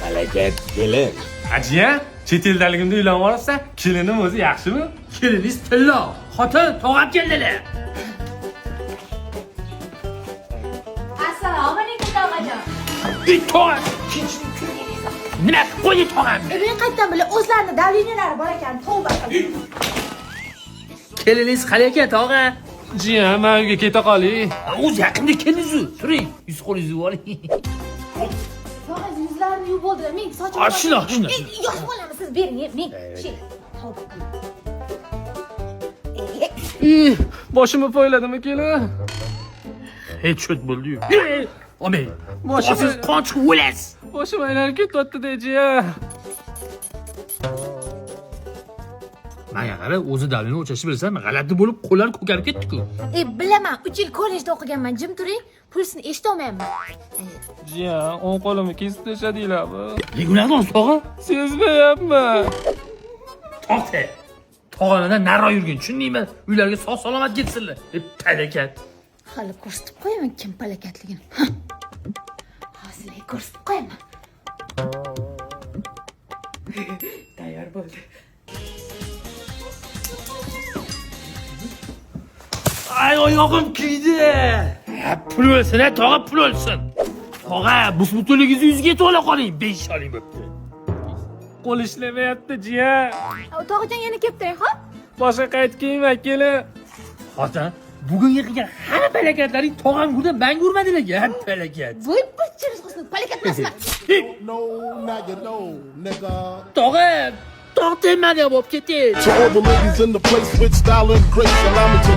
Palakat kelin. Ajiya, chet eldaligimda uylanib olibsan, kelinim o'zi yaxshimi? Keliningiz tillo, xotin tog'am keldilar. Assalomu alaykum, tog'ajon. Ey tog'am, nima qilib qo'ydi tog'am? Men qayerdan bilay, o'zlarini давления lari bor ekan, tavba qildim. Keliningiz qalay ekan, tog'a? Jiyan, man uyga keta qolay. O'zi yaqinda keldingiz-ku. Turing, yuz qo'lingizni yuvib oling. Tog'angiz yuzlarini yuvib bo'ldilar, men sochim. Ah, shundoq, shundoq. Ey, yosh bolami, siz bering, men şey, tavba qildim. Ih, boshimni poyladimi kelin? Hech cho't bo'ldi-yu. Olmang. Boshim- Siz qon chiqib o'lasiz. Boshim aylanib ketyapti-da, jiyan. Menga qara, o'zi давление o'lchashni bilsam, g'alati bo'lib qo'llar ko'karib ketdi-ku. Ey, bilaman, 3 yil kollejda o'qiganman, jim turing, pulsini eshita olmayapman. Jiyan, o'ng qo'limni kesib tashladinglarmi? Nega unaqa deyapsiz, tog'a? Sezmayapman. To'xta. Tog'anadan nariroq yurgin, tushundingmi? Uylarga sog' salomat ketsinlar. Ey, palakat. Hali ko'rsatib qo'yaman kim palakatligini. Hozir ko'rsatib qo'yaman. Tayyor bo'ldi. Ay, oyog'im kuydi. Ha, pul o'lsin, ha, tog'a, pul o'lsin. Tog'a, busbutunligingizni yuzga to'la qoling, 5 oling bo'pti. Qo'l ishlamayapti, jiyan. Tog'ajon yana kelib turing, xo'p? Boshqa qaytib kelmayman, kelin. Xotin, bugungi qilgan hamma palakatlaring tog'am urdi, manga urmadilar, ha, palakat. Voy, bir chiroz qilsin, palakat emasman. No, now you know, nigga. Tog'a, tog' temani olib keting. To all the ladies in the place with style and grace, allow me to